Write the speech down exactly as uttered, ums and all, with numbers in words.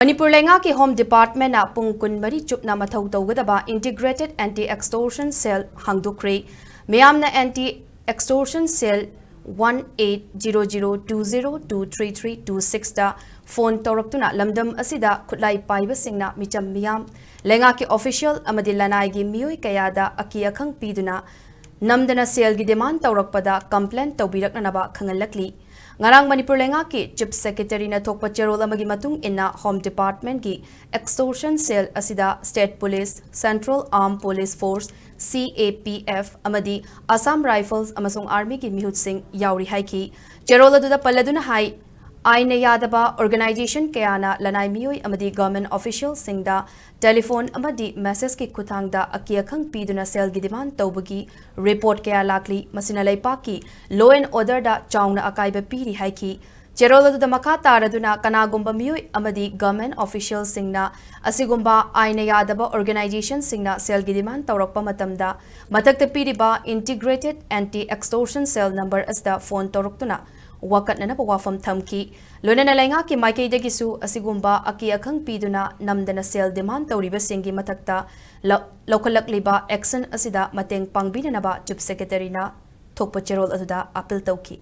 ꯃꯅꯤꯄꯨꯔ ꯂꯩꯉꯥꯛꯀꯤ Home Department ꯅ ꯄꯨꯡ ꯀꯨꯟꯃꯔꯤ ꯆꯨꯞꯅ ꯃꯊꯧ ꯇꯧꯒꯗꯕ Integrated Anti Extortion Cell ꯍꯥꯡꯗꯣꯛꯈ꯭ꯔꯦ꯫ ꯃꯤꯌꯥꯝꯅ Anti Extortion Cell one eight zero zero two zero two three three two six ꯇ phone ꯇꯧꯔꯛꯇꯨꯅ ꯂꯝꯗꯝ ꯑꯁꯤꯗ ꯈꯨꯠꯂꯥꯏ ꯄꯥꯏꯕꯁꯤꯡꯅ ꯃꯤꯆꯝ ꯃꯤꯌꯥꯝ, ꯂꯩꯉꯥꯛꯀꯤ official ꯑꯃꯗꯤ ꯂꯅꯥꯏꯒꯤ ꯃꯤꯑꯣꯏ ꯀꯌꯥꯗ ꯑꯀꯤ ꯑꯈꯪ ꯄꯤꯗꯨꯅ ꯅꯝꯗꯅ cell ꯒꯤ demand ꯇꯧꯔꯛꯄꯗ complaint ꯇꯧꯕꯤꯔꯛꯅꯅꯕ ꯈꯪꯍꯜꯂꯛꯂꯤ꯫ ꯉꯔꯥꯡ ꯃꯅꯤꯄꯨꯔ ꯂꯩꯉꯥꯛꯀꯤ Chief Secretary ꯅ ꯊꯣꯛꯄ ꯆꯦꯔꯣꯜ ꯑꯃꯒꯤ ꯃꯇꯨꯡ ꯏꯟꯅ Home Department ꯀꯤ Extortion Cell ꯑꯁꯤꯗ State Police, Central Armed Police Force, C A P F, ꯑꯃꯗꯤ Assam Rifles ꯑꯃꯁꯨꯡ Army ꯒꯤ ꯃꯤꯍꯨꯠꯁꯤꯡ ꯌꯥꯎꯔꯤ ꯍꯥꯏꯈꯤ꯫ ꯆꯦꯔꯣꯜ ꯑꯗꯨꯗ ꯄꯜꯂꯗꯨꯅ ꯍꯥꯏ, ꯑꯥꯏꯟꯅ ꯌꯥꯗꯕ organization ꯀꯌꯥꯅ ꯂꯅꯥꯏ ꯃꯤꯑꯣꯏ ꯑꯃꯗꯤ government official ꯁꯤꯡꯗ telephone ꯑꯃꯗꯤ message ꯀꯤ ꯈꯨꯠꯊꯥꯡꯗ ꯑꯀꯤ ꯑꯈꯪ ꯄꯤꯗꯨꯅ cell ꯒꯤ demand ꯇꯧꯕꯒꯤ report ꯀꯌꯥ ꯂꯥꯛꯂꯤ꯫ ꯃꯁꯤꯅ ꯂꯩꯄꯥꯛꯀꯤ law and order ꯗ ꯆꯥꯎꯅ ꯑꯀꯥꯏꯕ ꯄꯤꯔꯤ ꯍꯥꯏꯈꯤ꯫ ꯆꯦꯔꯣꯜ ꯑꯗꯨꯗ ꯃꯈꯥ ꯇꯥꯔꯗꯨꯅ ꯀꯅꯥꯒꯨꯝꯕ ꯃꯤꯑꯣꯏ ꯑꯃꯗꯤ government official ꯁꯤꯡꯅ ꯑꯁꯤꯒꯨꯝꯕ ꯑꯥꯏꯟꯅ ꯌꯥꯗꯕ organization ꯁꯤꯡꯅ cell ꯒꯤ demand ꯇꯧꯔꯛꯄ ꯃꯇꯝꯗ, ꯃꯊꯛꯇ ꯄꯤꯔꯤꯕ Integrated Anti Extortion Cell number ꯑꯁꯤꯗ phone ꯇꯧꯔꯛꯇꯨꯅ ꯋꯥꯀꯠꯅꯅꯕ ꯋꯥꯐꯝ ꯊꯝꯈꯤ꯫ ꯂꯣꯏꯅꯅ ꯂꯩꯉꯥꯛꯀꯤ ꯃꯥꯏꯀꯩꯗꯒꯤꯁꯨ ꯑꯁꯤꯒꯨꯝꯕ ꯑꯀꯤ ꯑꯈꯪ ꯄꯤꯗꯨꯅ ꯅꯝꯗꯅ cell demand ꯇꯧꯔꯤꯕꯁꯤꯡꯒꯤ ꯃꯊꯛꯇ ꯂꯧ-, ꯂꯧꯈꯠꯂꯛꯂꯤꯕ action ꯑꯁꯤꯗ ꯃꯇꯦꯡ ꯄꯥꯡꯕꯤꯅꯅꯕ Chief Secretary ꯅ ꯊꯣꯛꯄ ꯆꯦꯔꯣꯜ ꯑꯗꯨꯗ appeal ꯇꯧꯈꯤ꯫